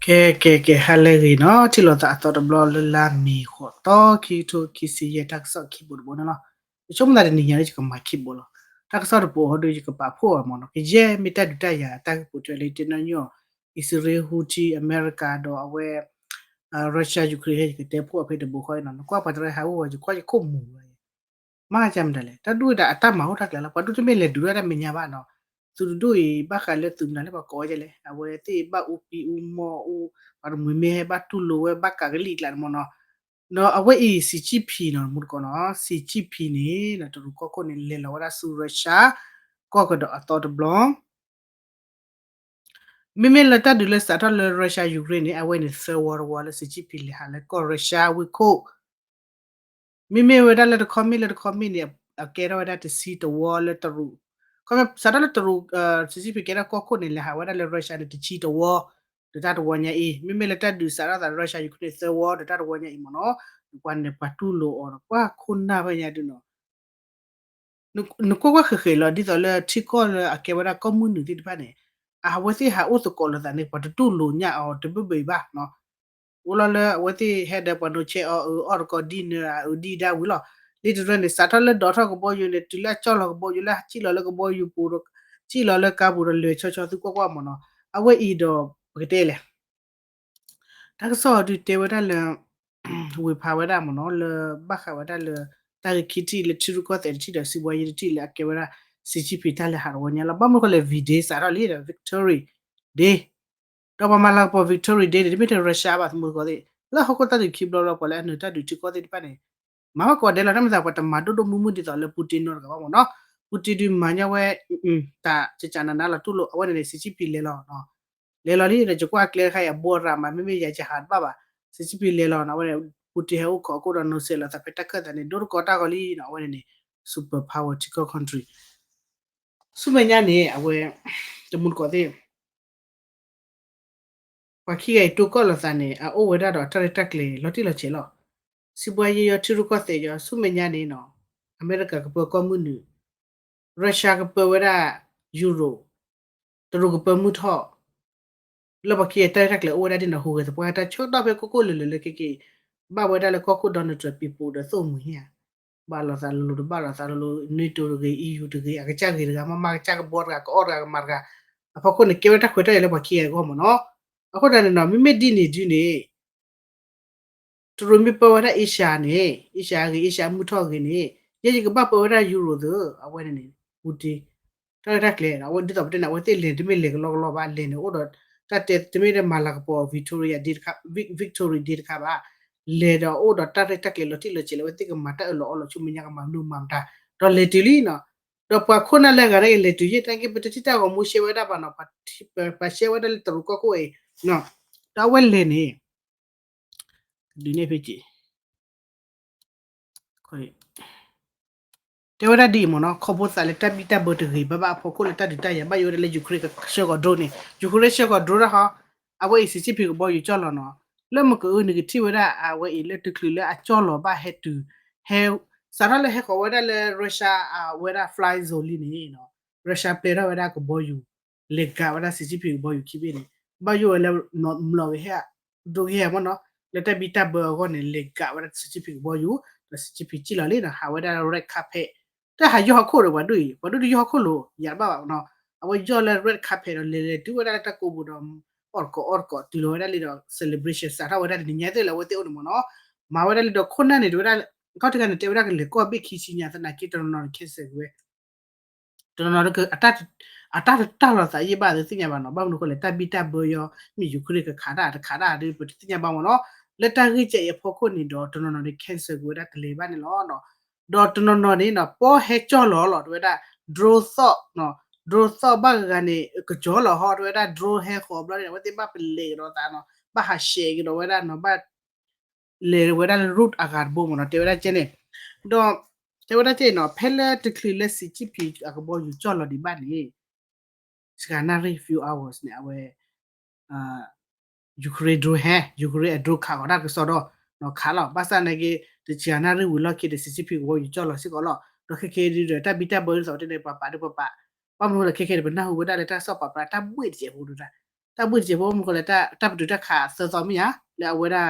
ကဲ ကဲ ကဲ ဟါလၢအဂ့ၤနီၤ, ထံၣ်လိာ်သးအသီတဘျီလၢလါမ့ၤဃိးသီ ခံကထိခံဆံယဲၢ် တၢ်ကစီၣ်ခံဘိတဘိန့ၣ်လီၤ. ယဆိကမိၣ်သးတနံၤညါန့ၣ် ယကမၤခံဘိလီၤ. တၢ်ကစီၣ်တဘိဟီဒု ယကပာ်ဖှိၣ်အီၤမ့ၢ်နီၤ, ကယဲၢ်မ့ၢ်တၢ်ဒုးတၢ်ယၤ တၢ်ဂ့ၢ်ပိာ်ထွဲလၢယတဲနီၣ်ညီ အံၣ်စရ့လး Houthi အမဲရကၤဒီးအဝဲ Russia Ukraine ဟဲ ယကတဲဖှိၣ်အီၤဖဲတဘိဃီအံၤနီၤ. နကွၢ်ပှၤတရၢဟးအိၣ်ဝဲ ယကွၢ်ယခိၣ်မူၤဝဲ မ့ၢ်ကမတၤလဲၣ်, တၢ်ဒူၣ်ဝဲဒၣ်အတၢ်မၤအိၣ်တၢ်ကျဲလီၤ. ပှၤဒူၣ်တမ့ၢ်လဲၤဒုးတၢ်တၢ်မဲာ်ညါဘၣ်နီၤ. သုးတဒူၣ်အံၤ ဘၣ်ဃးလၢသုးမနုၤလၢပှၤကိးဝဲဒ်လဲၣ်, အဝဲသ့ၣ်ဘၣ်အူပံအူမီၢ်အူ, ပှၤတမှံၤမ့ၢ်ဟဲဘၣ်တူၢ်လိာ်ဝဲ ဘၣ်ကးကလံၣ်ကျါန့ၣ်မ့ၢ်နီၤ. ဒီးအဝဲအံၤ Xi Jinping နီၤ မူတကိးနီၤ, Xi Jinping န့ၣ် တရူးကီၢ်ခိၣ်န့ၣ် လဲၤလီၤဝဲဒၣ်ဆူ Russia ကီၢ်ကဒီးအသီတဘျီ မ့မ့ၢ်လၢတၢ်ဒုးလၢစးထီၣ်လၢ Russia Ukraine န့ၣ် အဝဲန့ၣ်သၢဝီတဝီလၢ Xi Jinping လဲၤဟးလၢကီၢ် Russia ဝ့ၢ်ခိၣ်, မ့မ့ၢ်ဝဲဒၣ်လၢတခီမ့ၢ်လၢတခီမ့ၢ်န့ၣ် အကဲထီၣ်ဝဲဒၣ်တဆံတဝီလၢတရူး, ခီ စးထီၣ်လၢတရူး Xi Jinping ကဲထီၣ်ကီၢ်ခိၣ်န့ၣ် လဲၤဟးဝဲဒၣ်လၢ Russia န့ၣ် တဆံတဝီ, ဒီးတၢ်တဝီညါအံၤ, မ့မ့ၢ်လၢတၢ်ဒုးစးထီၣ်သး Russia Ukraine န့ၣ် သၢဝီ ဒီးတၢ်တဝီညါအံၤမ့ၢ်နီၤ, ပှၤန့ၣ်ပှၤတူၢ်လိာ်အီၤဒီး ပှၤခိၣ်နၢ်ဖဲညါဒုနီၤ နကွၢ်ကွၢ်ဃဲၤဃဲၤလီၤ ဒ်သိးလၢထံကီၢ်လၢအကဲဝဲဒၣ်ကီၢ်မုၢ်နုာ်သ့ၣ်တဖၣ်န့ၣ် အဝဲသ့ၣ်ဟးအိၣ်သကိးလိာ်သးန့ၣ် ပှၤတတူၢ်လိာ်ညါအီၤတဘၣ်ဘၣ်ဘၣ်နီၤ. အိၣ်လီၤလၢအဝဲသ့ၣ်ဟဲဒီးပှၤနိးဆဲးအီၤ အအီၣ်တကိး dinner အဒံၣ်ဒါဝံၤလီၤ. လံတရၢန့ၣ် စးထီၣ်လၢဒိးထီၣ်ကဘီယူၤန့ၣ် တုၤလၢအကၠီၣ်လီၤကဘီယူၤ လၢစံၣ်လီၤလၢကဘီယူၤပူၤဒီး စံၣ်လီၤလၢကါပူၤဒီးလဲၤဆီဆီသုကွၢ်ကွၢ်မ့ၢ်နီၤ. အဝဲအံၤဒီး ပကတဲလဲၣ် တၢ်ကစီၣ်ဒုးတဲဝဲဒၣ်လၢ ဝေဖန်ဝဲဒၣ်မ့ၢ်နီၤ လၢဘၣ်ဃးဝဲဒၣ်လၢ တၢ်ဂ့ၢ်ခံထံၣ်လၢထံရူၢ်ကီၢ်သဲးတထံၣ်ဒီး စံးဘှါယံၤတထံၣ်လၢအကဲဝဲဒၣ် Xi Jinping တၢ်လဲၤဟးတဝီညါလီၤ. ဘၣ်မနုၤဃိလဲၣ် V-Day စးထီၣ်လံဒီး Victory Day ဒီးပှၤမၤလၤကပီၤ Victory Day န့ၣ် တမ့ၢ်ထဲ Russia ဘၣ် သမူတကိးသ့ၣ် လၢဟီၣ်ခိၣ်တၢ်ဒုးခံဘျီဘျီ ပှၤလၢအနုာ်တၢ်ဒုးထံကီၢ်သ့ၣ်တဖၣ်န့ၣ် မၤဘၣ်ကိးဂၤဒဲးလီၤ. တၢ်မ့ၢ်သးပှၤတမၤဒိၣ်ဒိၣ်မုၢ်မုၢ်ဒ်သိးလၢ Putin နီတဂၤဘၣ်မ့ၢ်နီၤ. Putin ဒုးမၤညီဝဲ တၢ်ကကနနလီၤတူၢ်လိာ် အဝဲန့ၣ်န့ၣ် Xi Jinping လဲၤလီၤ လဲၤလီၤလံဒီး ယကွၢ်ကျဲတခါအံၤ အဘိအရၤမး မ့မ့ၢ်ယၤယဟးတဘၣ်ဘၣ် Xi Jinping လဲၤလီၤနီၤ အဝဲန့ၣ် Putin ဟဲအိၣ်ခိးအခိၣ်ဒီး နီၤစဲးလီၤသးဖဲတၢ်ခၢၣ်သးန့ၣ် ဒိၣ်တကီတၢ်ဂီၤလံနီၤ အဝဲန့ၣ်န့ၣ် super power ထံကီၢ် country ဆူမဲာ်ညါန့ၣ် အဝဲ တမူတကိးသ့ၣ် ပှၤခံဂၤအံၤတိၢ်ကီၢ်လိာ်သးန့ၣ် အအိၣ်ဝဲဒၣ်ဒီးတၢ်ရဲၣ်တၢ်ကျဲၤလီၤတံၢ်လီၤဆဲးလီၤ. စံးဘှါယံၤယီၤထံရူၢ်ကီၢ်သဲးယီၤ ဆူမဲာ်ညါန့ၣ်နီၤ အမဲရကၤကပၢကီၢ်မုၢ်နုာ်, Russia ကပၢဝဲဒၣ် Euro, တရူးကပၢမုၢ်ထီၣ်, လၢပှၤခံဂၤတၢ်ရဲၣ်တၢ်ကျဲၤအိၣ်ဝဲဒၣ်ဒ်နီၤ ဟူးဂဲၤသပှၢ်တၢ်ဆၢကတီၢ်ဖဲကိၢ်ကိၢ်လၢၤလၢၤလၢက့ၤက့ၤ ဘၣ်ဝဲဒၣ်လၢကီၢ်ခိၣ် Donald Trump ပံၤပူၤဒီးသိၣ်မှံၤဟ့ၣ်ဧါ ဘၣ်လိာ်သးလိၤလိၤတဘၣ်လိာ်သးလိၤလိၤ NATO တဂ့ၤ EU တဂ့ၤ အကစၢ်ဂ့ၤတဂၤ မ့ၢ်မ့ၢ်ကစၢ်ကဘီတဂၤ ကအီၣ်တဂၤ ကမၤတဂၤ အဖီခိၣ်န့ၣ် ကဲဝဲတၢ်ခွဲးတၢ်ယာ်လၢပှၤခံဂၤအဂီၢ်မ့ၢ်နီၤ. အဃိသတးန့ၣ်နီၤ မ့မ့ၢ်ဒ်န့ၣ်ဒ်န့ၣ် တရူးမ့ၢ်ပၢဝဲဒၣ် Asia န့ၣ် Asia အဂ့ၤ Asia မုၢ်ထီၣ်အဂ့ၤန့ၣ် ယဲယကဘၣ်ပၢဝဲဒၣ် Euro သ့ အဝဲန့ၣ်န့ၣ် ပူၤတ့ တၢ်ရဲၣ်တၢ်ကျဲၤ အဝဲဒ်သိးပတဲန့ၣ် အဝဲသ့ၣ်လဲၤတမ့ၢ်လဲၤကလီကလီဘၣ် လဲၤန့ၣ်အိၣ်ဒီး တၢ်တဲတမ့ၢ်လၢမၤလၤကပီၤ Victoria Day တခါ Victory Day တခါဘၣ် လဲၤဒီးအိၣ်ဒီးတၢ်ရဲၣ်တၢ်ကျဲၤလီၤတံၢ်လီၤဆဲးလၢအဝဲသ့ၣ်ကမၤတၢ်အၢၣ်လီၤအီလီၤဆူမဲာ်ညါကမၤမနုၤမၤမတၤ ဒီးလဲၤတုၤလံနီၤ ဒီးပှၤခိၣ်နၢ်လၢအဂၤန့ၣ်လဲၤတုၤယဲၢ်တၢ်က့ ပတထံၣ်တၢ်ဂီၤမူရှဲဝဲဒၣ်ဘၣ်နီၤ ပှၤရှဲဝဲဒၣ်လၢတရူးကီၢ်ခိၣ်အံၤ ဒီးအဝဲလဲၤန့ၣ် ဒုးနဲၣ်ဖဲက့ၤ တဲဝဲဒၣ်ဒ်အံၤမ့ၢ်နီၤ ခီဖျိသးလၢတၢ်ဘံၣ်တၢ်ဘၢတဂ့ၤဘၣ်ဘၣ်အဖီခိၣ်လၢတၢ်ဒုးတၢ်ယၤဘၣ်ယိၣ်ဝဲဒၣ်လၢ Ukraine ကဆှၢကီး drone န့ၣ် Ukraine ဆှၢကီး drone တၢ်ဟီ အဝဲအံၤ Xi Jinping ကဘီယူၤကၠီၣ်လီၤနီၤ လၢမကအၢနကထံၣ်ဝဲဒၣ်အဝဲအံၤလၢတချုးလၢအကၠီၣ်လီၤဘၣ်ဟဲတုၤ ဟဲ စးထီၣ်လၢဟဲဃီၤဝဲဒၣ်လၢ Russia အဝဲဒၣ် fly zone လံန့ၣ်နီၤ Russia ပျဲထီၣ်ဝဲဒၣ်ကဘီယူၤ လဲၤကးဝဲဒၣ် Xi Jinping ကဘီယူၤခံဘ့ၣ်န့ၣ် ဘၣ်ယိၣ်ဝဲလၢ မျိာ်ကဟဲ ဒိကဟဲမ့ၢ်နီၤ လၢတၢ်ဘံၣ်တၢ်ဘၢအဂီၢ်န့ၣ် လဲၤကးဝဲဒၣ် Xi Jinping ကဘီယူၤ ဒီး Xi Jinping စံၣ်လီၤလံနီၤ ဟးဝဲဒၣ် red carpet တၢ်ဟးယီၢ်ဟီၣ်ခိၣ်ဒီးပှၤဒိၣ်အံၤ ပှၤဒိၣ်တယီၢ်ဟီၣ်ခိၣ်လိၤ ယၤတဘၣ်ဘၣ်နီၤ အဝဲယီၢ်လၢ red carpet ဒီးလဲၤလဲၤတုၤဝဲဒၣ်လၢတၢ်ကိးပူၤဒီး အီၣ်တကိးအီၣ်တကိးတုၤလီၤဝဲဒၣ်လံဒီး celebration စးထီၣ်ဝဲဒၣ်တနံၤညါသ့ၣ်လၢအဝဲသ့ၣ်အိၣ်န့ၣ်မ့ၢ်နီၤ မၤဝဲဒၣ်လံဒီးခိၣ်နၢ်န့ၣ် တဝဲဒၣ် ခီၣ်ထံးခါန့ၣ် တဲဝဲဒၣ်ကလဲၤကီၢ်ဘ့ၣ်ခံဆံညါသနာ်က့ တနီၤနီၤန့ၣ် cancel က့ၤဝဲ တနီၤနီၤ အတၢ်တတၢ်လီၤသးယံၣ်ဘၣ်သ့ၣ်ညါဘၣ်နီၤ ဘၣ်မနုၤဃိလဲၣ် တၢ်ဘံၣ်တၢ်ဘၢယီၤ မ့ၢ် Ukraine ကခးတၢ်တခးတၢ်ဒီး ပတသ့ၣ်ညါဘၣ်မ့ၢ်နီၤ လၢတၢ်ဂ့ၢ်ကဲအံၤအဖီခိၣ်န့ၣ်ဒီး တနီၤနီၤန့ၣ် cancel က့ၤဝဲဒၣ်တလဲၤဘၣ်န့ၣ်လီၤ ဒီးတနီၤနီၤန့ၣ်နီၤ ပီဟဲကၠီၣ်လီၤလီၤ တဝဲဒၣ် drone သီၣ် drone သီၣ်ဘၣ်ဂၤဂၤန့ၣ် ကကၠီလီၤဟီ တဲဝဲဒၣ် drone ဟဲဃီၤဘျီန့ၣ် အဝဲသ့ၣ်ဘၣ်ပလဲၤကဒီးသးနီၤ ဘၣ်ဟးရှဲကဒီးဝဲဒၣ်နီၤ ဘၣ် လဲၤဝဲဒၣ်လၢ route အဂၤတဘိမ့ၢ်နီၤ တဲဝဲဒၣ်ကဲန့ၣ် ဒီး တဲဝဲဒၣ်ကဲနီၤ ဖဲလၢတချုးလၢ Xi Jinping အကဘီယူၤကၠီၣ်လီၤဒံးဘၣ်န့ၣ် စှၤနၣ်ရံၣ် few hours န့ၣ် အဝဲ Ukraine drone ဟဲ Ukraine အ drone ခးဃီၤတၢ်ကစီၣ်ဒီး နီၤခးလီၤ ဘၣ်ဆၣ်နာ်က့ တစှၤနၣ်ရံၣ်ဝံၤလီၢ်ခံဒီး Xi Jinping ကဘီယူၤကၠီၣ်လီၤစ့ၢ်ကီးလီၤ ဒီးခဲခဲဒ်ဒီး တၢ်ဘံၣ်တၢ်ဘၢဒ်သိးတဲန့ၣ် ပှၤပာ်ဒ်ပှၤပာ် ဘၣ်မနုၤလဲၣ် ခဲခဲန့ၣ် ပနၢ်ဟူဝဲဒၣ်လၢတၢ်ကစီၣ်ပာ်ဖျါ တၢ်ဘှ့ၣ်တစဲးဖိဒၣ် တၢ်ဘှ့ၣ်တစဲးဖိ မနုၤလဲၣ် တၢ်ပတုာ်တၢ်ခးသၢသီမ့ၢ်ဧါ လၢအဝဲဒၣ်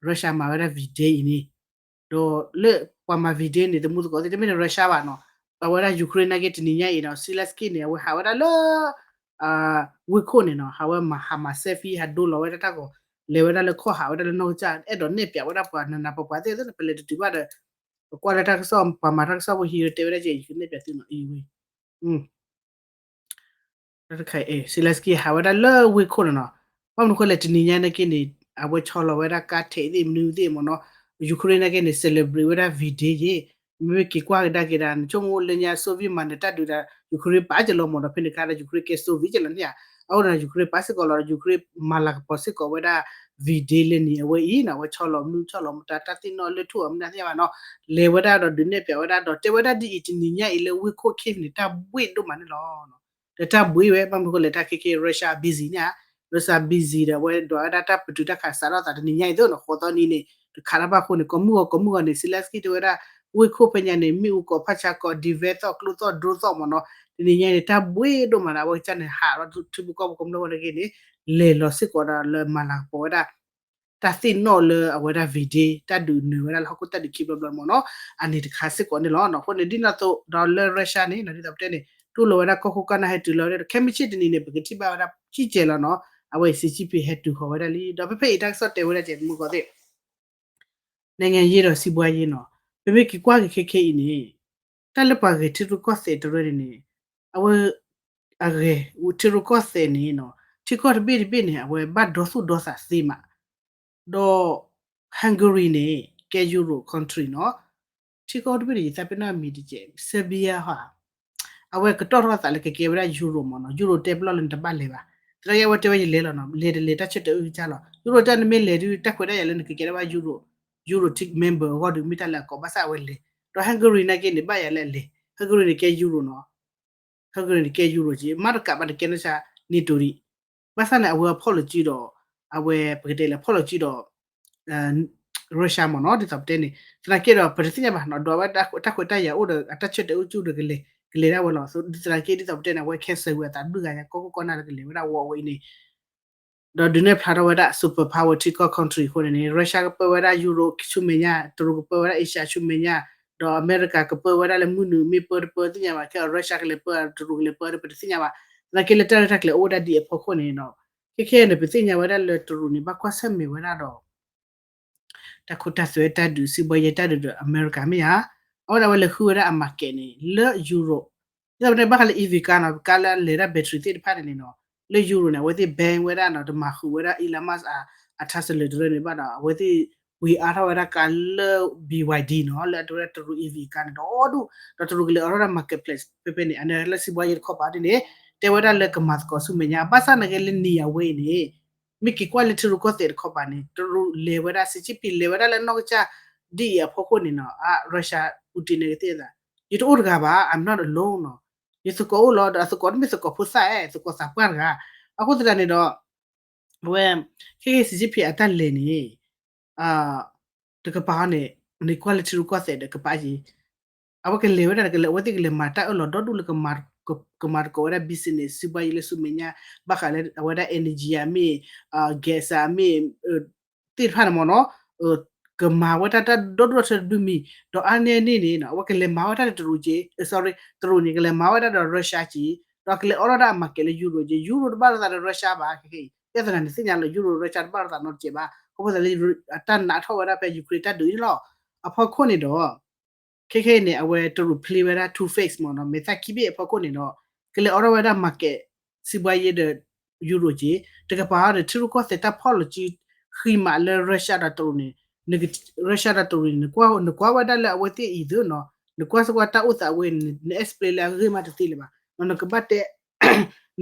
Russia မၤဝဲဒၣ် V-Day အံၤန့ၣ် ဒီးလၢပှၤမၤ V-Day န့ၣ် တမူသကိးသ့ၣ် တမ့ၢ်လၢ Russia ဘၣ်နီၤ အဝဲဒၣ် Ukraine နာ်က့တနံၤညါအံၤနီၤ Zelensky န့ၣ် အဝဲဟးဝဲဒၣ်လၢ ဝ့ၢ်ခိၣ်န့ၣ်နီၤ ဟးဝဲမၤဟးမၤ selfie ဟးဒိလီၤဝဲဒၣ်တၢ်ဂီၤ လဲၤဝဲဒၣ်လၢခီၣ်ဟးဝဲဒၣ်လၢနီၢ်ကစၢ် အဲၣ်ဒိးနဲၣ်ပၠးဝဲဒၣ်ပှၤနးနးပှၤပှၤသ့ၣ်သ့ၣ် ပလဲၤတတုၤဘၣ်ဒီး ပကွၢ်လၢတၢ်ကစီၣ် ပှၤမၤတၢ်ကစီၣ်ဖိဟံးတဲဝဲဒၣ်ကဲ ယကနဲၣ်ပၠးသုနီၤ အံၤဝ့ၢ် Zelensky ဟးဝဲဒၣ်လၢဝ့ၢ်ခိၣ်န့ၣ်နီၤ ဘၣ်မနုၤဃိလဲၣ် တနံၤညါနာ်က့န့ၣ် အဝဲဆီလီၤဝဲဒၣ်ကါထဲးသ့ၣ်မနုၤသ့ၣ်မ့ၢ်နီၤ Ukraine နာ်က့န့ၣ် celebrate ဝဲဒၣ် V-Day ယ့ၣ် မ့မ့ၢ်က့ၤကွၢ်ကဒါက့ၤဒၣ် နဆိကမိၣ်လၢညါ Soviet မၤနၢၤတၢ်ဒုးဒီး Ukraine ပာ်ကလီၤမ့ၢ်ဒီး ဖဲန့ၣ်ခါဒီး Ukraine ကဲ Soviet ကလီၤန့ၣ်ဧါ အဃိဒီး Ukraine ပာ်စ့ၢ်ကီးလီၤ Ukraine မၤလၤကပီၤစ့ၢ်ကီးဝဲဒၣ် V-Day လၢန့ၣ် အဝဲအံၤနီၤ အဝဲဆီလီၤမနုၤဆီလီၤမတၤ တၢ်သ့ၣ်နီၣ်လၢထူၣ်အမနုၤသ့ၣ်ညါဘၣ်နီၤ လဲၤဝဲဒၣ်ဒီးဒုးနဲၣ်ပၠးဝဲဒၣ်ဒီး တဲဝဲဒၣ်ဒ်အံၤ တနံၤညါအံၤလၢဝ့ၢ်ခိၣ် Kyiv န့ၣ် တၢ်ဘှ့ၣ်ဒိၣ်မးန့ၣ်လီၤ ဒီးတၢ်ဘှ့ၣ်ဝဲ ဘၣ်မနုၤဃိလဲၣ် တၢ်ခဲက့ Russia busy န့ၣ်ဧါ Russia busy ဒီးအဝဲဒွးဝဲဒၣ်တၢ်ပတုာ်တၢ်ခးစးထီၣ်သးတနံၤညါအံၤသိးနီၤ ဃိးသီနံၤန့ၣ် တခးတၢ်ဘၣ်အဃိန့ၣ် ကိးမုၢ်ဂီၤကိးမုၢ်ဂီၤန့ၣ် Zelensky တဲဝဲဒၣ် ဝ့ၢ်ခိၣ်ဖဲညါန့ၣ် မ့ၣ်အူကိးဖးဆါကိး ဒံးဝဲသီၣ်ကျိသီၣ်ဒြိသီၣ်မ့ၢ်နီၤ တနံၤညါန့ၣ် တၢ်ဘှ့ၣ်ဒိၣ်မးဒီး အဝဲကစၢ်န့ၣ် ဟးဒီးထံဖိကီၢ်ဖိကမျၢၢ်ဝဲနာ်က့န့ၣ် လဲၤလီၤစ့ၢ်ကီးဒီးလၢမၤလၤကပီၤဝဲဒၣ် တၢ်သ့ၣ်နီၣ်လၢအဝဲဒၣ် V-Day တၢ်ဒုးနၢၤဝဲဒၣ်လၢဟီၣ်ခိၣ်တၢ်ဒုးခံဘျီဘျီမ့ၢ်နီၤ အန့ၣ်တခါစ့ၢ်ကီးန့ၣ်လီၤ. အဃိန့ၣ် ဒ်န့ၣ်အသိးဒီးလၢ Russia န့ၣ် ဒ်သိးပတဲန့ၣ် တူၢ်လိာ်ဝဲဒၣ်ကီၢ်ခိၣ်ကီၢ်နၢ် ဟဲတုၤလီၤဝဲဒၣ် ခဲမုၢ်ဆ့ၣ်တနံၤန့ၣ် ပကထံၣ်ဘၣ်ဝဲဒၣ် ကံၢ်ကဲလီၤနီၤ အဝဲအံၤ Xi Jinping ဟဲတုၤဃီၤဝဲဒၣ်လံ ဒီးဖဲဖဲအံၤတၢ်ကစီၣ်တဲဝဲဒၣ်ကဲ မုၢ်ကီၢ်သ့ၣ် နိုင်ငံရေးဒီးစီးပွားရေးနီၤ ပမ့ၢ်က့ၤကွၢ်က့ၤခဲခဲအံၤန့ၣ် တၢ်လၢပှၤဂဲၤထံရူၢ်ကီၢ်သဲးတရၢန့ၣ်န့ၣ် အဝဲ အဂဲၤထံရူၢ်ကီၢ်သဲးန့ၣ်နီၤ ထံကီၢ်တဘ့ၣ်တဘ့ၣ်န့ၣ် အဝဲဘၣ်ဒီသူၣ်ဒီသးသ့မး ဒီး Hungary န့ၣ် ကဲ Euro country နီၤ ထံကီၢ်တဘ့ၣ်န့ၣ် ယသးပ့ၤနီၣ်မံၤတကဲး Serbia ဟီ အဝဲကတီၢ်ထီၣ်သးလၢကကဲဝဲဒၣ် Euro မ့ၢ်နီၤ Euro တဲပလီၢ်လၢနတဘၣ်လဲၤဘၣ် သနာ်က့အဝဲတဲဝဲယလဲၤလီၤနီၤ လဲၤတလဲၤတၢ်ဆၢတဲာ်အိၣ်ကစၢ်လီၤ Euro တၢ်နမ့ၢ်လဲၤဒုး တၢ်ခွဲးတၢ်ယာ်လၢနကကဲထီၣ်ဘၣ် Euro Euro ထံ member အဂီၢ်ဒုး မ့ၢ်တၢ်လၢအကိးဘၣ်ဆၣ်အဝဲလဲၤ ဒီး Hungary နာ်က့န့ၣ် ဘၣ်ယၤလၢအလဲၤ Hungary န့ၣ်ကဲ Euro နီၤ Hungary န့ၣ်ကဲ Euro က့ မ့ၢ်တကးဘၣ်န့ၣ် ကဲနီၢ်ဆါ NATO ဒံး ဘၣ်ဆၣ်န့ၣ် အဝဲအဖီၣ်လီၤစုဒီး အဝဲ ပကတဲလၢဖီၣ်လီၤစုဒီး Russia မ့ၢ်နီၤ ဒ်သိးပတဲန့ၣ် သနာ်က့ဒီး ပတသ့ၣ်ညါဘၣ်နီၤ ဒွးဝဲတၢ်ခွဲးတၢ်ယာ်အိၣ်ဒီး အတၢ်ဆၢတဲာ်အိၣ်ကစၢ်ဒီးကလဲၤ ကလဲၤဒၣ်ဝဲလီၤ သနာ်က့ဒ်သိးပတဲန့ၣ် အဝဲ cancel ဝံၤအသးဘျုးဂၤညါ ကီၢ်ခိၣ်ကီၢ်နၢ်လၢကလဲၤဝဲဒၣ်ဝီအဝဲအံၤန့ၣ် ဒီးဒုးနဲၣ်ဖျါထီၣ်ဝဲဒၣ် super power ထံကီၢ် country အဃိန့ၣ်န့ၣ် Russia ကပၢဝဲဒၣ် Euro ဆူမဲာ်ညါ တရူးကပၢဝဲဒၣ် Asia ဆူမဲာ်ညါ ဒီးအမဲရကၤကပၢဝဲဒၣ်လၢမုၢ်နုာ်မ့ၢ်ပၢတပၢသ့ၣ်ညါဘၣ် ခဲအံၤ Russia ကလဲၤပၢ တရူးကလဲၤပၢဒီး ပတသ့ၣ်ညါဘၣ် သနာ်က့လၢတၢ်ရဲၣ်တၢ်ကျဲၤအိၣ်ဝဲဒၣ်ဒ်အံၤအဖီခိၣ်န့ၣ်ဒီး ခဲခဲန့ၣ် ပသ့ၣ်ညါဝဲဒၣ်လၢတရူးန့ၣ် ဘၣ်ကွၢ်ဆၢၣ်မဲာ်ဝဲဒၣ်ဒီး တၢ်ခိတၢ်သွဲတၢ်ဒုး စံးဘှီယဲတၢ်ဒုးဒီးအမဲရကၤမ့ၢ်ဧါ, အဝဲဒၣ်ဝဲလဲၤဃုဝဲဒၣ်အ market န့ၣ် လၢ Europe, ဒ်သိးပတဲဘၣ်ဃးလၢ E V car နီၤ, ပကါလၢအလဲၤဒၣ် battery သ့ၣ်တဖၣ်န့ၣ်န့ၣ်နီၤ, လၢ Europe န့ၣ် အဝဲသ့ၣ် ban ဝဲဒၣ်နီၤ, တမၤဃုာ်ဝဲဒၣ် Elon Musk အ Tesla တရၢန့ၣ်ဘၣ်ဒီး အဝဲသ့ၣ်ဝံၤအါထီၣ်ဝဲဒၣ်ကါလၢ B Y D နီၤ, လၢအတဲဝဲဒၣ် တရူး E V car န့ၣ် ဒီဒူၣ်, ဒီးတရူးကလဲၤအိးထီၣ်ဒၣ် marketplace ဖဲဖဲန့ၣ်, အန့ၣ်လၢစံးဘှီယဲတခီပၤဒ်န့ၣ် တဲဝဲဒၣ်လၢကမၤသကိးဆူမဲာ်ညါ, ဘၣ်ဆၣ်နာ်က့လၢနံၤအဝဲအံၤန့ၣ် မ့ၢ်က့ၤကွၢ်လၢထံရူၢ်ကီၢ်သဲးတခီပၤန့ၣ် တရူးလဲၤဝဲဒၣ် Xi Jinping လဲၤဝဲဒၣ်လၢနီၢ်ကစၢ်ဒ်အံၤအဖီခိၣ်န့ၣ်နီၤ, အ Russia Putin န့ၣ်ကသ့ၣ်သး, ယတအိၣ်တဂၤဘၣ်, I'm not alone နီၤ, ယသကိးအိၣ်လီၤ, ဒီးအသကိးတမ့ၢ်သကိးဖိသၣ်ဧါ, သကိးသးပှၢ်တဂၤ, အဃိသတးန့ၣ်ဒီး အဝဲ ခဲက့ Xi Jinping အတၢ်လဲၤန့ၣ် တကပၤအီၤန့ၣ် နကွၢ်လၢထံရူၢ်ကီၢ်သဲးဒီးကပၤက့ၤ, အဝဲကလဲၤဝဲဒၣ်ကလဲၤ အဝဲသ့ၣ်ကလဲၤမၤတၢ်အၢၣ်လီၤဒီဒူၣ်လၢ ကမၤသကိးဝဲဒၣ် business စံးဘှီယဲလၢဆူမဲာ်ညါ, ဘၣ်ဃးလၢအဝဲဒၣ် energy ဧါမ့ၢ် gas ဧါမ့ၢ် သ့ၣ်တဖၣ်န့ၣ်မ့ၢ်နီၤ, ကမၤဝဲဒၣ်တၢ်ဒီဒူၣ်ထၢတဒုမံၤ, ဒီးအါန့ၢ်န့ၣ်န့ၣ် အဝဲကလဲၤမၤဝဲဒၣ်ဒီးတရူးက့ၤ, sorry တရူးန့ၣ် ကလဲၤမၤဝဲဒၣ်ဒီး Russia က့ၤ, ဒီးကလဲၤအိးထီၣ်ဒၣ်အ market လၢ Euro က့ၤ, Euro တဘၣ်လိာ်သးဒီး Russia ဘၣ်, ခဲခဲအံၤ ပြဿနာန့ၣ်သ့ၣ်ညါလီၤ, Euro Russia တဘၣ်လိာ်သးနီတစဲးဘၣ်, ခီဖျိသးလၢအတၢ်နးထီၣ်ဝဲဒၣ်ဖဲ Ukraine တၢ်ဒုးန့ၣ်လီၤ, အဖီခိၣ်န့ၣ်ဒီး ခဲခဲအံၤန့ၣ် အဝဲတရူး play ဝဲဒၣ် two face မ့ၢ်နီၤ, မဲာ်သၣ်ခံဘ့ၣ်အဖီခိၣ်န့ၣ်ဒီး ကလဲၤအိးထီၣ်ဝဲဒၣ် market စံးဘှီယဲဒီး Euro က့ၤ, တကပၤအီၤဒီး ထံရူၢ်ကီၢ်သဲးတၢ်ဖီၣ်လီၤစု ဃံမးလၢ Russia ဒီးတရူးန့ၣ်, Russia ဒီးတရူးန့ၣ် နကွၢ်ဝဲဒၣ်လၢအဝဲသ့ၣ်အံၤသ့နီၤ, နကွၢ်စ့ၢ်ကီးတၢ်အိၣ်သးဝဲန့ၣ် န explain လၢအဂ့ၢ်မးတသ့လၢၤဘၣ်, နကဘၣ်တဲ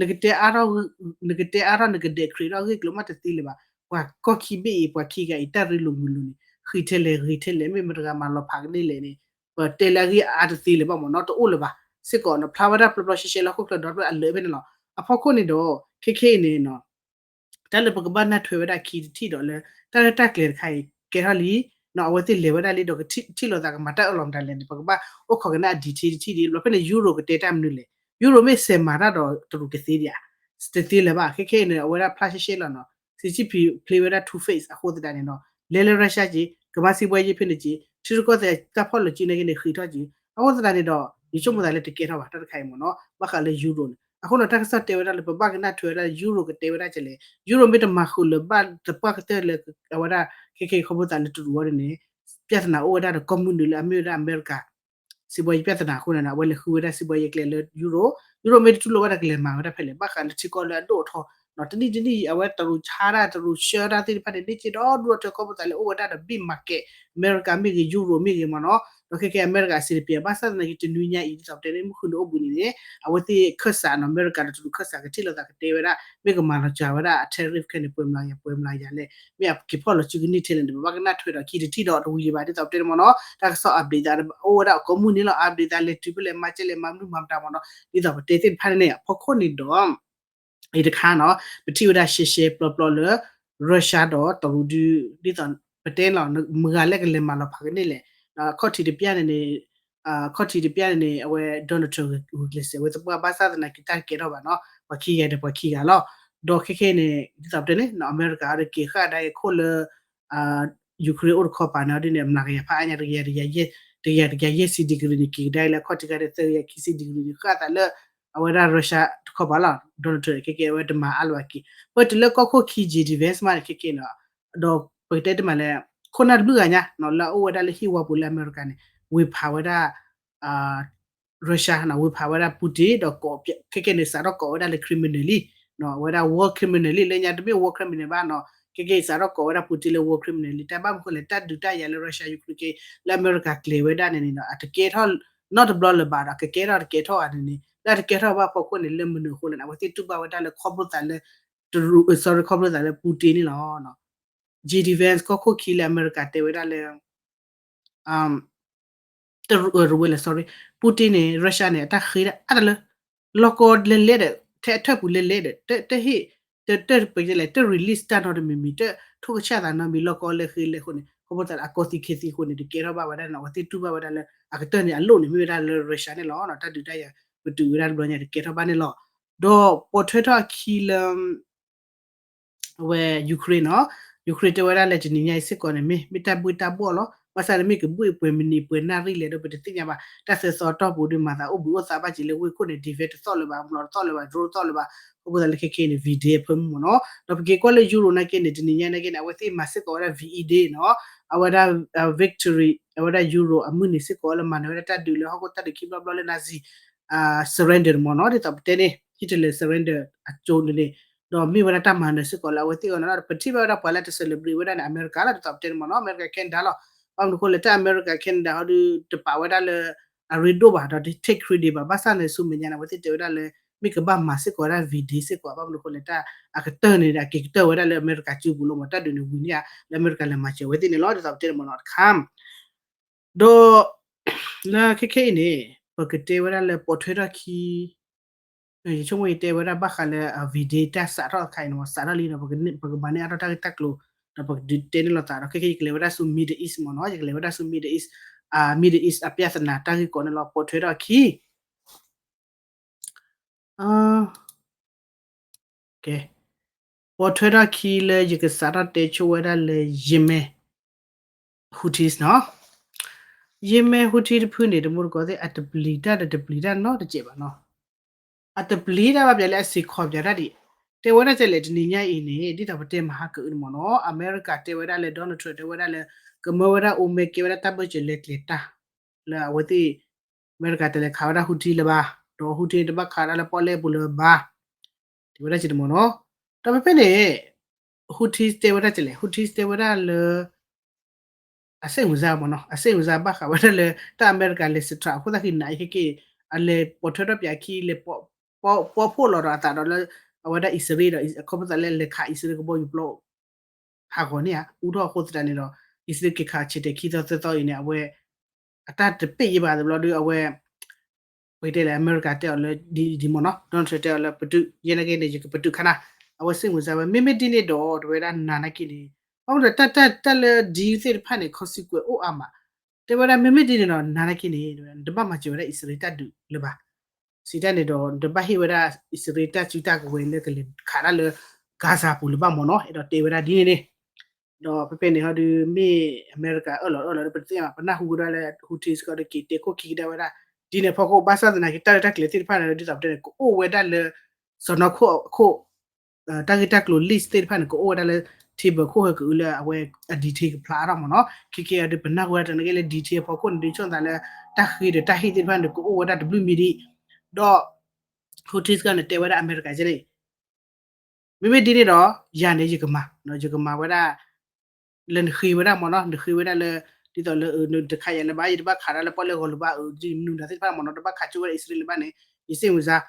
နကတဲအါထီၣ် နကတဲအါထီၣ် နကဒဲးခရံာ်ထီၣ်အဂ့ၢ်အကျိၤမးတသ့လၢၤဘၣ်. ပှၤကီၢ်ခံဘ့ၣ်အံၤ ပှၤခံဂၤအံၤ တၢ်ရ့လိာ်မုာ်လိာ်န့ၣ် ဃံးထဲလဲၣ်ဂ့ၤထဲလဲၣ် မ့ၢ်မတၤတဂၤမၤလီၤဖးကန့ၢ်လဲၣ်န့ၣ် ပတဲလၢအဂ့ၢ်အါတသ့လၢၤဘၣ်မ့ၢ်နီၤ တအိၣ်လၢၤဘၣ်. စ့ၢ်ကီးနီၤ ဖျါဝဲဒၣ်ပျီပျီရှဲရှဲလၢဟီၣ်ခိၣ်ချၢဒီတဖျၢၣ်အလၢာ်ဖဲန့ၣ်လီၤ. အဖီခိၣ်န့ၣ်ဒီး ခဲခဲအံၤန့ၣ်နီၤ တၢ်လၢပကဘၣ်နၢ်ထွဲဝဲဒၣ်အခံတထံၣ်ဒီးလၢ တၢ်လၢတၢ်ကျဲၤတခါအံၤ ကဲထီၣ်လံ နီၤ အဝဲသ့ၣ်လဲၤဝဲဒၣ်လံဒီးကထံၣ်လိာ်သးကမၤတၢ်အၢၣ်လီၤမတၤလဲၣ်န့ၣ် ပကဘၣ်အိၣ်ခိးကနၣ်အ detail တထံၣ်ဒ် ဘျီဖဲန့ၣ် ယူရိၤကတဲတၢ်မနုၤလဲၣ်. ယူရိၤမ့ၢ်စဲးမၤတၢ်ဒီးတရူးကသ့ဒံးဧါ. တသ့လၢၤဘၣ်. ခဲခဲအံၤန့ၣ် အဝဲဒၣ်ဖျါရှဲရှဲလီၤနီၤ စံးဆံဖံး play ဝဲဒၣ် two face အဃိသတးန့ၣ်နီၤ လဲၤလၢ Russia က့ၤ ကမၤစံးဘှီယ့ဖဲန့ၣ်က့ၤ ထံရူၢ်ကီၢ်သဲးတၢ်ဖီၣ်လိာ်စုန့ၣ်က့ၤန့ၣ် ဃံးထီၣ်က့ၤ အဃိသတးန့ၣ်ဒီး ယဆိကမိၣ်သးလၢတကဲထီၣ်ဘၣ် တၢ်တခါအံၤမ့ၢ်နီၤ ဘၣ်ဃးလၢယူရိၤန့ၣ် အဃိန့ၣ် တၢ်ကစီၣ်တဲဝဲဒၣ်လၢ ပဘၣ်ကနၣ်ထွဲဝဲဒၣ် ယူရိၤကတဲဝဲဒၣ်ကလဲၣ် ယူရိၤမ့ၢ်တမၤဃုာ်လၢၤဘၣ်သပှၢ်ကတၢၢ်လၢ အဝဲဒၣ် ခဲခဲအံၤခီဖျိသးလၢတရူးအံၤန့ၣ် ပြဿနာအိၣ်ဝဲဒၣ်ဒီးကီၢ်မုၢ်နုာ်လၢအမ့ၢ်ဝဲဒၣ်အမဲရကၤ စံးဘှီယ့ ပြဿနာအဃိန့ၣ် အဝဲလဲၤဃုဝဲဒၣ်စံးဘှီယ့ကျဲလၢယူရိၤ ယူရိၤမ့ၢ်တတူၢ်လိာ်ဘၣ်ဒီးကလဲၤမၤဝဲဒၣ်ဖဲလဲၣ် ဘၣ်ဃးလၢထံကီၢ်လၢအဒိၣ်အထီ တနံၣ်တနံၣ်အံၤ အဝဲတရူးဆါတၢ် တရူးဆှၢတၢ်သ့ၣ်တဖၣ်န့ၣ် န့ၢ်က့ဒီဒူၣ်ဒီထၢ ခီဖျိသးလၢအိၣ်ဝဲဒၣ်ဒီး big market အမဲရကၤမ့ၢ်ဂ့ၤ ယူရိၤမ့ၢ်ဂ့ၤမ့ၢ်နီၤ ဒီးခဲခဲအံၤအမဲရကၤစံးတပျဲၤ ဘၣ်ဆၣ်သနာ်က့ တနွံညါအံၤ ဒ်သိးပတဲန့ၣ် မုၢ်ဃုနံၤအိၣ်ဘှံးနံၤန့ၣ် အဝဲသ့ၣ်ခၢၣ်စးနီၤ အမဲရကၤဒီးတရူးခၢၣ်စးကထံၣ်လိာ်သးကတဲဝဲဒၣ် မ့ၢ်ကမၤလီၤစှၤဝဲဒၣ်အ tariff ခဲန့ၣ် ပှဲၤမျးယၤ ပှဲၤမျးယၤလဲၣ် မ့ၢ်အက့ၤဖီၣ်လီၤစုကန့ၢ်ထဲလဲၣ်န့ၣ် ပဘၣ်ကနၣ်ထွဲဒီးခံတထံၣ်ဒီးတဝံၤဘၣ် ဒ်သိးပတဲန့ၣ်မ့ၢ်နီၤ တၢ်ကစီၣ် update သးအိၣ်ဝဲဒၣ်ကိးမုၢ်နံၤလီၤ update သးလဲၤတုၤဖဲလဲၣ် မၤကဲလဲၣ် မၤမနုၤမၤမတၤမ့ၢ်နီၤ ဒ်သိးပတဲသ့ၣ်တဖၣ်န့ၣ် အဖီခိၣ်န့ၣ်ဒီး အံၤတခါနီၤ ပထံၣ်ဝဲဒၣ်ရှဲရှဲပျီပျီလၢ Russia ဒီးတရူးဒု ဒ်သိးပတဲလီၤ မုၢ်ဂၤလၢကလဲၤမၤလီၤဖးကန့ၢ်လဲၣ် ခီၣ်ထံးတပျၢ်န့ၣ်န့ၣ် ခီၣ်ထံးတပျၢ်န့ၣ်န့ၣ် အဝဲ Donald Trump ဂုာ်ကျဲးစၢးဝဲသပှၢ် ဘၣ်ဆၣ်သနာ်က့တၢ်ကဲထီၣ်ဘၣ်နီၤ ပှၤခံဂၤဒီးပှၤခံဂၤလီၤ ဒီးခဲခဲန့ၣ် ဒ်သိးပတဲန့ၣ် အမဲရကၤအံၤက့ၤဃၣ်ဒၣ်အံၤခိၣ်လၢ Ukraine အိၣ်တခီပၤန့ၣ် ဒ်န့ၣ် အမျးကယၤဖးအါညါ တကယၤ တကယၤယဲၢ်ဆံ degree န့ၣ် က့ၤကဒါလၢခီၣ်ထံးခါဒီး သၢကယၤခံဆံ degree န့ၣ် ဃၣ်သးလၢ အဝဲဒၣ် Russia တခီပၤလီၤ Donald Trump ခဲကဲအဝဲတမၤအါလၢၤဘၣ်က့ၤ ပတုၤလၢကီၢ်ခိၣ်ခံ J D Vance မးန့ၣ် ခဲကဲန့ၣ် ဒီးပကတဲတမးလၢ ခိၣ်နၢ်တဘျုးဂၤညါနီၤ လၢအအိၣ်ဝဲဒၣ်လၢဟံၣ်ဝါပူၤလၢအမဲရကၤန့ၣ် ဝ့ၤဖးဝဲဒၣ် Russia နီၤ ဝ့ၤဖးဝဲဒၣ် Putin ဒီး ခဲကဲန့ၣ် စးထီၣ်ကိးဝဲဒၣ်လၢ criminal လံ အဝဲဒၣ် war criminal လံ လၢညါတမ့ၢ် war criminal ဘၣ်နီၤ ခဲကဲအံၤစးထီၣ်ကိးဝဲဒၣ် Putin လၢ war criminal လံ တၢ်ဘၣ်မနုၤအဃိလဲၣ် တၢ်ဒုးတၢ်ယၤလၢ Russia Ukraine က့ၤ လၢအမဲရကၤကျဲၤဝဲဒၣ်န့ၣ်န့ၣ် အတကဲထီၣ်နီတဘျီလၢၤဘၣ်ဒီး ကကဲထီၣ်တကဲထီၣ်ဧါန့ၣ်န့ၣ် လၢအတကဲထီၣ်ဘၣ်ဖီခိၣ်န့ၣ် လၢမနုၤအဃိလဲၣ်န့ၣ် အဝဲသ့ၣ်တူၢ်ဘၣ်ဝဲဒၣ်လၢခီဖျိသးလၢ တရူး sorry ခီဖျိသးလၢ Putin န့ၣ်လီၤ J D Vance ကီၢ်ခိၣ်ခံလၢအမဲရကၤတဲဝဲဒၣ်လၢ တရူးဝဲလဲၣ် sorry Putin န့ၣ် Russia န့ၣ် အတၢ်ဃ့ဒၣ်အါတလၢ လီၢ်ကီလဲၤလဲၤဒီး ထဲအထၢၣ်ပူၤလဲၤလဲၤဒီး တဟ့ၣ် တ တ ပကလဲၣ် တ release တၢ်နီတမံၤမံၤ တထိၣ်ကဆၣ်သးနီတမံၤ လီၢ်ကီလဲၤဃ့လဲၤအဃိန့ၣ် ခီဖျိသးလၢအကီသံခံသံအဃိန့ၣ် တကဲထီၣ်ဘၣ်ဝဲဒၣ်န့ၣ် အဝဲသ့ၣ်တူၢ်ဘၣ်ဝဲဒၣ်လၢ အကတၢၢ်န့ၣ် အလိၣ်န့ၣ် မ့ၢ်ဝဲဒၣ်လၢ Russia န့ၣ်လီၤ တၢ်ဒုးတၢ်ယၤ ပတုာ်ဝဲဒၣ်တဘျီညါတကဲထီၣ်ဘၣ်န့ၣ်လီၤ ဒီးပိာ်ထွဲထီၣ်အခံလၢ အဝဲ Ukraine နီၤ Ukraine တဲဝဲဒၣ်လၢတနံၤညါအံၤစ့ၢ်ကီးန့ၣ် မ့ၢ် မ့ၢ်တၢ်ဘှ့ၣ်တၢ်ဘှီၣ်လီၤ ဘၣ်ဆၣ်န့ၣ်မ့ၢ်ကဘှ့ၣ်ပှဲၤမံးနံးပှဲၤနၣ်ရံၣ်လဲၣ်ဒီး ပတသ့ၣ်ညါဘၣ် တၢ်သၢသီတီၢ်ပူၤဒီး မၤသးအိၣ်ဘှံးအိၣ်သါဘၣ်က့ၤလၢဝ့ၢ်ခိၣ်န့ၣ် defense တသီၣ်လၢၤဘၣ် မျီးတသီၣ်လၢၤဘၣ် drone တသီၣ်လၢၤဘၣ် အဃိသတးလၢခဲခဲအံၤန့ၣ် V-Day အဖၢမုၢ်မ့ၢ်နီၤ ဒီးပက့ၤကွၢ်လၢ Euro နာ်က့န့ၣ် တနံၤညါနာ်က့န့ၣ် အဝဲသ့ၣ်မၤစ့ၢ်ကီးဝဲဒၣ် V-Day နီၤ အဝဲဒၣ် victory အဝဲဒၣ် Euro အမုၢ်နံၤစ့ၢ်ကီးလၢမၤနၢၤဝဲဒၣ်တၢ်ဒုးလၢဟီၣ်ခိၣ်တၢ်ဒုးခံဘျီဘျီလၢ Nazi surrender မ့ၢ်နီၤ ဒ်သိးပတဲန့ၣ် Hitler surrender အကၠိန့ၣ်န့ၣ် ဒီးမ့ၢ်ဝဲဒၣ်တၢ်မၤနၢၤစ့ၢ်ကီးလၢအဝဲသ့ၣ်အဂီၢ်န့ၣ်လီၤ ပထံၣ်ဘၣ်ဝဲဒၣ်ပှၤလၢတ celebrate ဝဲဒၣ်န့ၣ် အမဲရကၤလီၤ ဒ်သိးပတဲန့ၣ်မ့ၢ်နီၤ အမဲရကၤ Canada လီၤ ဘၣ်မနုၤအဃိလဲၣ် တၢ်အမဲရကၤ Canada ဟီဒီး တပာ်ဝဲဒၣ်လၢ အရ့ဒိၣ်ဘၣ်ဒီး take credit ဘၣ် ဘၣ်ဆၣ်န့ၣ် ဆူမဲာ်ညါန့ၣ် အဝဲသ့ၣ်တဲဝဲဒၣ်လၢ မ့ၢ်ကဘၣ်မၤစ့ၢ်ကီးဝဲဒၣ် V-Day စ့ၢ်ကီး ဘၣ်မနုၤအဃိလဲၣ် တၢ်အကတၢၢ်န့ၣ် အက့ၤကတၢၢ်ဝဲဒၣ်လၢအမဲရကၤစုပူၤလီၤမ့ၢ် တၢ်ဒုးန့ၣ်ဝံၤန့ၣ်ဧါ လၢအမဲရကၤလဲၤမၤစၢၤဝဲသ့ၣ်န့ၣ်လီၤ ဒ်သိးပတဲန့ၣ်မ့ၢ်နီၤတခါ ဒီး လၢခဲခဲအံၤန့ၣ် ပကတဲဝဲဒၣ်လၢပိာ်ထွဲထီၣ်ခံ ယဆိကမိၣ်ယတဲဝဲဒၣ်ဘၣ်ဃးလၢ V-Day တၢ်စးထီၣ်တခါအံၤန့ၣ် စးထီၣ်လံဒီး ပကမၤန့ၢ်အါထီၣ်တၢ်ဂ့ၢ်တၢ်ကျိၤ ဒီးပကဒုးတဲန့ၢ်လိာ်သးဒီး ခဲခဲအံၤယကလဲၤဝဲဒၣ်ဆူ Middle East မ့ၢ်နီၤ ယကလဲၤဝဲဒၣ်ဆူ Middle East, Middle East အပြဿနာတၢ်ဂ့ၢ်ကီးန့ၣ်လီၤ ပိာ်ထွဲထီၣ်ခံ ပိာ်ထွဲထီၣ်ခံလၢယကစးထီၣ်တဲဆိဝဲဒၣ်လၢ Yemen Houthis နီၤ Yemen Houthis တဖုန့ၣ် တမူတကိးသ့ၣ် အတပျံၤတၢ်ဒီးတပျံၤတၢ်နီတစဲးဘၣ်နီၤ အတပျံၤတၢ်ဘၣ်ပျဲလၢအစ့ၤခီပၠးတၢ်ဒံး တဲဝဲဒၣ်ကလဲၣ် တနံၤညါအံၤန့ၣ် ဒ်သိးပတဲမဟါကအုန့ၣ်မ့ၢ်နီၤ အမဲရကၤတဲဝဲဒၣ်လၢ Donald Trump တဲဝဲဒၣ်လၢ ကမၢဝဲဒၣ်အိၣ်မဲာ်ကဲဝဲဒၣ်တၢ်ဘၢၣ်စၢၤလဲၤကျဲၤတၢ် လၢအဝဲသ့ၣ် အမဲရကၤတလဲၤခးဝဲဒၣ် Houthi လၢၤဘၣ် ဒီး Houthi န့ၣ် တဘၣ်ခးဒၣ်လၢပီၣ်လဲၣ်ပူၤလၢၤဘၣ် တဲဝဲဒၣ်က့ၤတမ့ၢ်နီၤ ဒီးဖဲဖဲန့ၣ် Houthi တဲဝဲဒၣ်ကလဲၣ် Houthi တဲဝဲဒၣ်လၢ အစိတ်ဝင်စားမ့ၢ်နီၤ အစိတ်ဝင်စားဘၣ်ဃးဝဲဒၣ်လၢ တၢ်အမဲရကၤလဲၤစထြးအဃိသတး ခဲခဲအံၤ အလဲၤပိာ်ထွဲထီၣ်ပၠးခံ လဲၤပိာ် ပီဖှိၣ်လီၤဒီးအသးဒီးလၢ အဝဲဒၣ်အံၣ်စရ့လးဒီး အခီပညီသးလၢလဲၤခးအံၣ်စရ့လးကဘီယူၤပျီ ဟးဂီၤန့ၣ်ဧါ အူထီၣ်အဃိသတးန့ၣ်ဒီး အံၣ်စရ့လးက့ၤခးဆံးတဲာ်ခံသီသၢသီအံၤန့ၣ် အဝဲ အတၢ်တပ့ၢ်ယံၤဘၣ်တဘျီဒီး အဝဲ ပတဲလဲၣ် အမဲရကၤတဲအီၤလၢ ဒ်ဒ်မ့ၢ်နီၤ Donald Trump တဲအီၤလၢပတုာ် ယဲနာ်က့န့ၣ် ယကပတုာ်ခါနၤ အဝဲစ့ၢ်မုၢ်စၢ်ဝဲ မ့မ့ၢ်ဒ်န့ၣ်ဒီး တဝဲဒၣ်နၤနာ်က့န့ၣ် ဘၣ်မနုၤတၢ်တၢ်တၢ်လၢ deal သ့ၣ်တဖၣ်န့ၣ် consequence အိၣ်အါမး တဲဝဲဒၣ် မ့မ့ၢ်ဒ်န့ၣ်ဒီး နၤနာ်က့န့ၣ် နတဘၣ်မၤစၢၤဝဲဒၣ်အံၣ်စရ့လးတၢ်ဒုးလၢၤဘၣ် စံးတၢ်န့ၣ်ဒီး နတဘၣ်ဟ့ၣ်ဝဲဒၣ်အံၣ်စရ့လးတၢ်စုတၢ်ကဝဲၤလၢကလဲၤခးတၢ်လၢ Gaza ပူၤလၢၤဘၣ်မ့ၢ်နီၤ အဲၣ်ဒိးတဲဝဲဒၣ်ဒ်န့ၣ်န့ၣ် ဒီးဖဲဖဲန့ၣ်ဟီဒီး မ့ၢ်အမဲရကၤအၢၣ်လီၤအၢၣ်လီၤဒီး ပတသ့ၣ်ညါဘၣ် ပနၢ်ဟူကဒီးလၢ Houthis ကဒီးက့ၤတဲခိၣ်ခံကဒါဝဲဒၣ် ဒ်န့ၣ်အဖီခိၣ် ဘၣ်ဆၣ်သနာ်က့ တၢ်ရဲၣ်တၢ်ကျဲၤသ့ၣ်တဖၣ်န့ၣ် ဒ်သိးပတဲန့ၣ် ကအိၣ်ဝဲဒၣ်လၢ စီၤနီၤခိၣ်အခိၣ် တၢ်ဂ့ၢ်တၢ်ကျိၤ list သ့ၣ်တဖၣ်န့ၣ် ကအိၣ်ဝဲဒၣ်လၢ table ခိၣ်ဟဲကအုလၢအဝဲအ detail ကဖျါထီၣ်မ့ၢ်နီၤ ခဲကဲအီၤဒီး ပနၢ်ဟူဝဲဒၣ်တနာ်က့လၢ detail အဖီခိၣ်န့ၣ်ဒီး ဆိသးလၢ တၢ်ဃ့ဒီးတၢ်ဟ့ၣ်သ့ၣ်တဖၣ်န့ၣ် ကအိၣ်ဝဲဒၣ်တဘျုးမံၤဒံး ဒီး Houthis ကန့ၣ်တဲဝဲဒၣ်အမဲရကၤကဲန့ၣ် မ့မ့ၢ်ဒ်န့ၣ်ဒီး ယၤန့ၣ် ယကမၤ ယကမၤဝဲဒၣ် လၢနဃ့ဝဲဒၣ်မ့ၢ်နီၤ နဃ့ဝဲဒၣ်လၢ ဒ်သိးလၢ နတခးယၤလၢၤဘၣ် ယတဘၣ်ခးတၢ်လၢပီၣ်လဲၣ်ဂီၤလၢၤဘၣ် အဒ်မနုၤဒၣ်သ့ၣ်တဖၣ်မ့ၢ်နီၤ တဘၣ်ခးကၠိဝဲဒၣ်အံၣ်စရ့လးလၢၤဘၣ်န့ၣ် ယစ့ၢ်မုၢ်စၢ်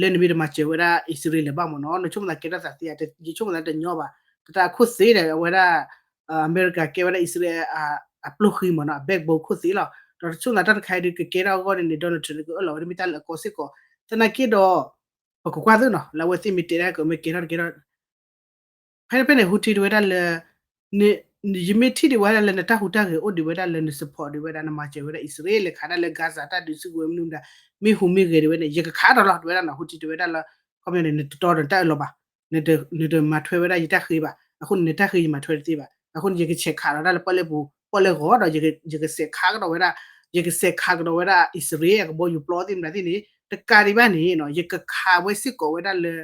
လၢနမ့ၢ်တမၤစၢၤဝဲဒၣ်အံၣ်စရ့လးလၢၤဘၣ်မ့ၢ်နီၤ နဆိကမိၣ်သးကဲထီၣ်သးသ့ဧါ ယဆိကမိၣ်သးတညီဘၣ် တၢ်အခိၣ်သ့ဒီး အဝဲဒၣ် အမဲရကၤကဲဝဲဒၣ်အံၣ်စရ့လး အပျိၢ်ဃံမ့ၢ်နီၤ အ backbone ခိၣ်သ့လီၤ ဒီးတဆိကမိၣ်သးတၢ်တခါအံၤဒီး ကကဲထီၣ်အဂီၢ်န့ၣ်န့ၣ် Donald Trump န့ၣ် ကအၢၣ်လီၤဝဲဒၣ်မ့ၢ်တၢ်လၢအကီစ့ၢ်ကီး သနာ်က့ဒီး ပကကွၢ်သ့နီၤ လၢအဝဲသ့ၣ်မ့ၢ်တဲဒၣ်ကမ့ၢ်ကဲထီၣ်တကဲထီၣ် ဖဲဖဲန့ၣ် Houthi တဲဝဲဒၣ်လၢ ယမ့ၢ်ထံၣ်ဒံးဝဲဒၣ်လၢနတၢ်ဟူးတၢ်ဂဲၤအိၣ်ဒံးဝဲဒၣ်လၢန support ဒံးဝဲဒၣ် နမၤစၢၤဝဲဒၣ်အံၣ်စရ့လး လဲၤခးတၢ်လၢ Gaza တၢ်ဒုးစုကဝဲၤမနုၤမတၤ မ့ၢ်ဟူးမ့ၢ်ဂဲၤဒံးဝဲန့ၣ် ယကခးဒီးလီၤ တဲဝဲဒၣ်နီၤ Houthi တဲဝဲဒၣ်လၢ ခီပညီန့ၣ် နတတီဒီးတၢ်အၢၣ်လီၤဘၣ် နတမၤထွဲဝဲဒၣ်ယတၢ်ဃ့ဘၣ် အဃိန့ၣ် နတၢ်ဃ့ယမၤထွဲတသ့ဘၣ် အဃိန့ၣ် ယကဆဲးခးဒီးတၢ်လၢပီၣ်လဲၣ်ပူၤ ပီၣ်လဲၣ်ဂီၤဒီး ယကဆဲးခးကဒီးဝဲဒၣ် ယကဆဲးခးကဒီးဝဲဒၣ်အံၣ်စရ့လးအကဘီယူၤပျီသ့ၣ်မတၤသ့ၣ်န့ၣ် တကးဒံးဘၣ်န့ၣ် ယကခးဝဲစ့ၢ်ကီးဝဲဒၣ်လၢ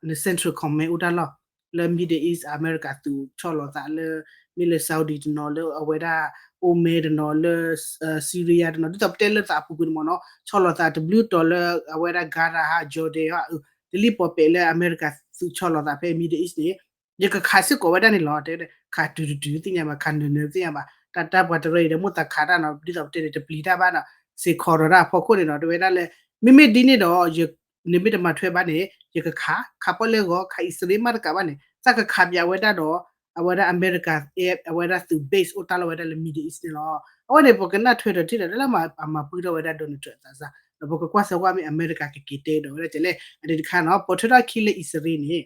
န Central Command အိၣ်တၢ်လီၢ် လၢ Middle East အမဲရကၤသုးဆီၣ်လီၤသးလၢ မ့ၢ်လၢ Saudi တနီၤ လၢအဝဲဒၣ် Oman တနီၤ လၢ Syria တနီၤ ဒ်သိးပတဲလၢသးအပူၤကွံာ်န့ၣ်မ့ၢ်နီၤ ဆီၣ်လီၤသးတဘျုးတီၤလၢအဝဲဒၣ် Qatar ဟး Jordan ဟး တလံၣ်ပီၤပဲာ်လၢအမဲရကၤသုးဆီၣ်လီၤသးဖဲ Middle East န့ၣ် ယကခးစ့ၢ်ကီးဝဲဒၣ်န့ၣ်လီၤ တဲဝဲဒၣ် ခးတုၤတတုၤသ့ၣ်ညါဘၣ် ခးနၢၤနၢၤသ့ၣ်ညါဘၣ် တၢ်တၢ်ပှၤတရၢအံၤဒီး မိၢ်သးခးတၢ်နီၤ ဒ်သိးပတဲန့ၣ် တပျံၤတၢ်ဘၣ်နီၤ စ့ၢ်ကီးဒီးတၢ်အဖီခိၣ်န့ၣ်နီၤ တဲဝဲဒၣ်လၢ မ့မ့ၢ်ဒ်န့ၣ်ဒီး နမ့ၢ်တမၤထွဲဘၣ်န့ၣ် ယကခး ခးပီၣ်လဲၣ်ဂီၤ ခးအံၣ်စရ့လးမးတကးဘၣ်န့ၣ် သးကခးပၠးဝဲဒၣ်ဒီး အဝဲဒၣ်အမဲရကၤ အဝဲဒၣ်သုး base အိၣ်တၢ်လီၢ်ဝဲဒၣ်လၢ Middle East န့ၣ်လီၤ. အဝဲန့ၣ် ပကနၣ်ထွဲဒီးထံၣ်ဒီး တၢ်လၢအမၤပှဲၤထီၣ်ဝဲဒၣ် Donald Trump အသးစၢ် ဒီးပကကွၢ်စၢၤကွၢ်မ့ၢ်အမဲရကၤကက့ၤတဲဒီးဝဲဒၣ်ကလဲၣ် အဒ့တခါနီၤ ပိာ်ထွဲထီၣ်ခံလၢအံၣ်စရ့လးန့ၣ်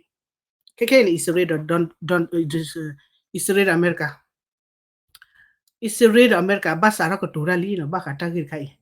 ခဲခဲအံၤန့ၣ် အံၣ်စရ့လးဒီး အံၣ်စရ့လးဒီးအမဲရကၤ အံၣ်စရ့လးဒီးအမဲရကၤ ဘၣ်စးထီၣ်ကတိၤတၢ်လံနီၤ ဘၣ်ဃးတၢ်ဂ့ၢ်တခါအံၤ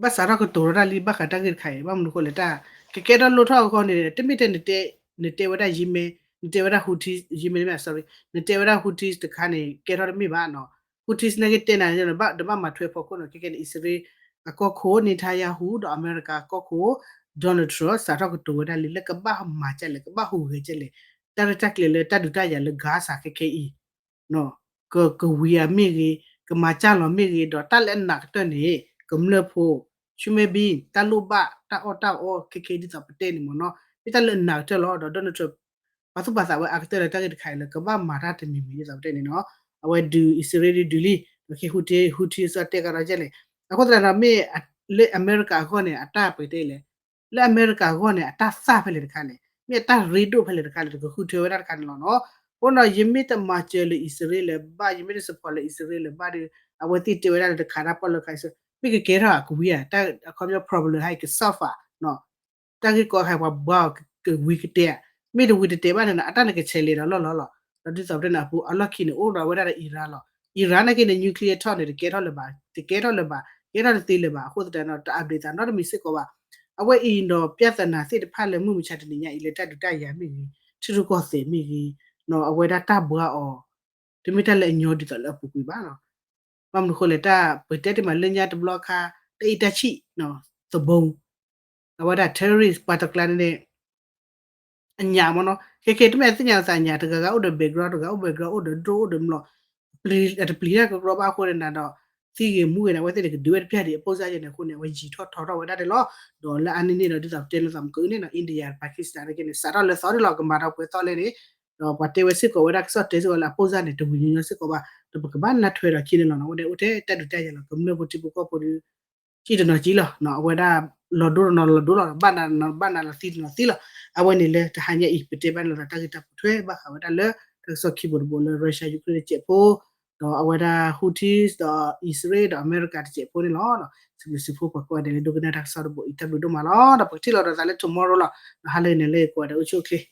ဘၣ်စးထီၣ်ကတိၤထီၣ်တၢ်လံ ဘၣ်ဃးတၢ်ဂ့ၢ်တခါအံၤ ဘၣ်မနုၤဃိလဲၣ်တၢ် ကကဲထီၣ်လိၣ်ထီၣ်အဂီၢ်န့ၣ် တမ့ၢ်ထဲ နတဲဝဲဒၣ် ယံမ့ၢ် နတဲဝဲဒၣ် Houthi ယံမ့ၢ် sorry နတဲဝဲဒၣ် Houthi တခါန့ၣ် ကဲထီၣ်တမ့ၢ်ဘၣ်နီၤ Houthi နာ်က့တဲနၤ တဘၣ်မၤထွဲအဖီခိၣ်နီၤ ခဲခဲန့ၣ် အံၣ်စရ့လး အကီၢ်ခိၣ် Netanyahu ဒီးအမဲရကၤအကီၢ်ခိၣ် Donald Trump စးထီၣ်ကတိၤဝဲဒၣ်လံ လၢကဘၣ်မၤကလဲၣ် ကဘၣ်ဟူးဂဲၤကလဲၣ် တၢ်ရဲၣ်တၢ်ကျဲၤလၢတၢ်ဒုးတၢ်ယၤလၢ Gaza ခဲခဲအံၤ က ကဝံၤအမ့ၢ်ဂ့ၤ ကမၤစၢ်လီၤမ့ၢ်ဂ့ၤ ဒီးတၢ်လၢအနးကတၢၢ်န့ၣ် ကမျၢၢ်ဖိ human being တၢ်လိၣ်ဘၣ် တၢ်အီၣ်တၢ်အီ ခဲခဲဒ်သိးပတဲန့ၣ်မ့ၢ်နီၤ မ့ၢ်တၢ်လၢအနးကတၢၢ်လီၤ ဒီး Donald Trump ပာ်သူၣ်ပာ်သးဝဲအကတၢၢ်လၢတၢ်ဂ့ၢ်တခါအံၤလၢ ကဘၣ်မၤတၢ်တမံၤမံၤဒ်သိးပတဲန့ၣ်နီၤ အဝဲဒုး အံၣ်စရ့လးဒုးလံ ဒီးခဲ Houthi Houthi စ့ၢ်တဲကဒီးကဲလဲၣ် အဃိသတးဒီးမ့ၢ် လၢအမဲရကၤအဂီၢ်န့ၣ် အတၢ်ပှဲၤတဲလဲၣ် လၢအမဲရကၤအဂီၢ်န့ၣ် အတၢ်သၣ်ဖဲလဲၣ်တခါလဲၣ် မ့ၢ်အတၢ်ရ့ဒိၣ်ဖဲလဲၣ်တခါလဲၣ် တကဃုထၢဝဲဒၣ်တခါန့ၣ်လီၤနီၤ အဃိဒီး ယမ့ၢ်တမၤစၢၤလၢအံၣ်စရ့လးဘၣ် ယမ့ၢ်တ support လၢအံၣ်စရ့လးဘၣ်ဒီး အဝဲသ့ၣ်တဲဝဲဒၣ်လၢတခးတၢ်ပီၣ်လဲၣ်ခါအံၤ မ့ၢ်ကကဲထီၣ်အကဝံၤဧါ တၢ်အခီပညီ problem ဟဲက solve ဧါ တၢ်ဂ့ၢ်ကီဟဲပှၤဘှါအီၤကဝံၤကတဲာ်ဧါ မ့ၢ်တဝံၤတတဲာ်ဘၣ်န့ၣ်နီၤ အတၢ်န့ၣ်ကဆဲးလဲၤဒီးလီၢ်လီၢ်လီၤ ဒီးဒ်သိးပတဲန့ၣ် အပူၤအလီၢ်ခံန့ၣ် အိၣ်ဒီးဝဲဒၣ်ဒီး Iran လီၤ Iran နာ်က့န့ၣ် nuclear talk န့ၣ် တကဲထီၣ်လၢၤဘၣ် တကဲထီၣ်လၢၤဘၣ် ကဲထီၣ်တသ့လၢၤဘၣ် အဃိသတးဒီး တ update သးနီတမံၤစ့ၢ်ကီးဘၣ် အဝဲအံၤဒီး ပြဿနာ သ့ၣ်တဖၣ်လၢမုၢ်မဆါတနံၤညါအံၤလၢတၢ်ဒုးတၢ်ယၤမ့ၢ်ဂ့ၤ ထံရူၢ်ကီၢ်သဲးမ့ၢ်ဂ့ၤ အဝဲဒၣ်တၢ်ဘှါအီၤ တမ့ၢ်တၢ်လၢအညီဒ်သိးလၢအပူၤကွံာ်ဘၣ်နီၤ ဘၣ်မနုၤဃိလဲၣ် တၢ်ပတဲတ့ၢ်မးလၢညါတဘျီခါ တၢ်အံၣ်တၢ်ဆံၣ် သဘိ အဝဲဒၣ် terrorist ပှၤတကျါန့ၣ် အညၣ်မ့ၢ်နီၤ ခဲခဲတမ့ၢ်အသ့ၣ်ညါလီၤသးညၣ် တဂၤဂၤအိၣ်ဒီး background တဂၤအိၣ် background အိၣ်ဒီး drone အိၣ်ဒီးမလီၤ အတပျံၤတၢ်ကကြီဘၣ်အဃိန့ၣ်ဒီး သံဂ့ၤမူဂ့ၤန့ၣ် အဝဲသ့ၣ်န့ၣ် ကဒုးဝဲတပျၢ်ဒံး အပိၢ်စၢ်ယဲန့ၣ်အဃိန့ၣ် အဝဲယံာ်ထီၣ်ထီထီၣ်ဝဲဒၣ်န့ၣ်လီၤ ဒီးလၢအါန့ၢ်န့ၣ်ဒီး ဒ်သိးပတဲလၢသးမုၢ်ကနၣ်နီၤ India Pakistan နာ်က့န့ၣ် စးထီၣ်လၢသီန့ၣ်လီၤ ကမၤထီၣ်ပှဲၤသီလဲၣ်န့ၣ် ဒီးပှၤတဲဝဲစ့ၢ်ကီးဝဲဒၣ် ကစီၣ်တဲစ့ၢ်ကီးလၢအပိၢ်စၢ်န့ၣ် တဝံၤညီညီစ့ၢ်ကီးဘၣ် ဒီးပကဘၣ်နၢ်ထွဲဒီးခံန့ၣ်လီၤနီၤ အဝဲဒၣ်အိၣ်ထဲတၢ်ဒုးတၢ်ယၤလီၤ ကမျၢၢ်ဖိထံဖိကီၢ်ဖိဒီး ကံၣ်တနီၤကံၣ်လီၤ, အဝဲဒၣ်လီၤဒိတနီၤလီၤဒိလီၤ, ဘၣ်နးတနီၤဘၣ်နးလီၤသံတနီၤသံလီၤ. အဝဲန့ၣ်လၢတဟါညါအံၤ ပတဲဘၣ်န့ၣ်လီၤ တၢ်ဂ့ၢ်တၢ်ပိာ်ထွဲဘၣ်ဃးဝဲဒၣ်လၢ တၢ်ကစီၣ်ခံဘိတဘိလၢ Russia Ukraine တစဲးဖိ ဒီးအဝဲဒၣ် Houthis ဒီးအံၣ်စရ့လးဒီးအမဲရကၤတစဲးဖိန့ၣ်လီၤ. စံးဘျုးစံးဖှိၣ်ပှၤကိးဂၤဒဲးလၢဒိကနၣ်တၢ်ကစီၣ်တဘိအံၤ တၢ်ဘျုးဒိၣ်မးလီၤ. ဒီးပကထံၣ်လိာ်ဒီးသးလၢ tomorrow လီၤ. ဒီးဟါလၢအံၤန့ၣ်လၢကိးဂၤဒဲးအိၣ်ဆူၣ်အိၣ်ချ့